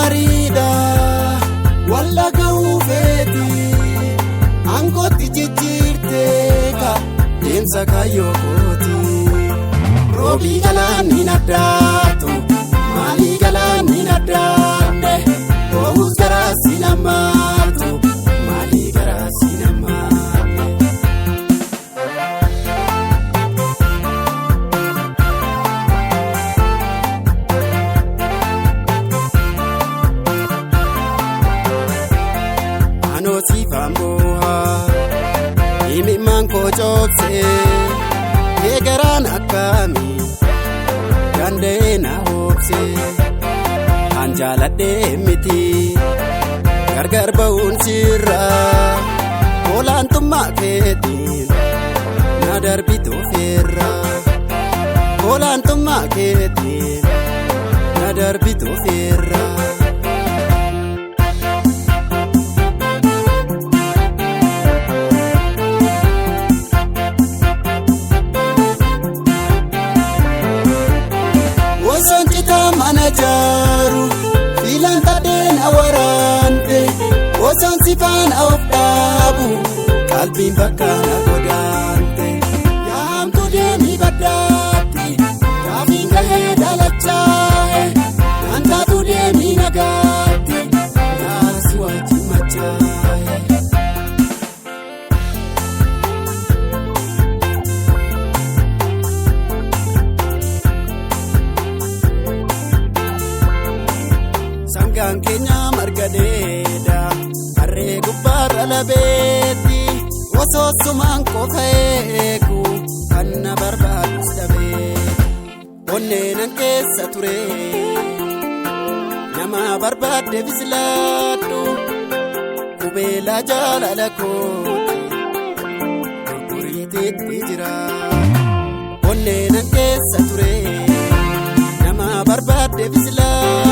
Mariidha walla ga'uu feeti aangootti jijjiirteeka deemsa kaayyoo kooti. Roobii galaan hin addaatu maalii galaan hin addaanne oomus garaa si namaatu maalii garaa si namaanne. Anoo siifaan boohaa himimmaan koo coobsee eegaraan akkamii danda'ee na hoobsee an jaaladhee miti gargar ba'uun sirraa olaantummaa keetiin na darbitu feerraa olaantummaa keetiin na darbitu feerraa. Osoon citaa mana jaaru fiilaan tadheen awaraante osoon sifaan of dhaabu qalbiin bakka na godaante. Yaamtu deemii baddaatti gaafiin gahee dalachaa'e naan taatu deemii nagaatti naasi wajjin machaa'e. Sangaan keenya marga dheeda harree gubbaarra labeetti osoo sumaan qofa eegu kan na barbaadus dhabee onneenan keessa ture nama barbaadde bisilaadhu qubeelaa jaalala kooti gurguriiteetti jira onneenan keessa ture nama barbaadde bisilaadhu.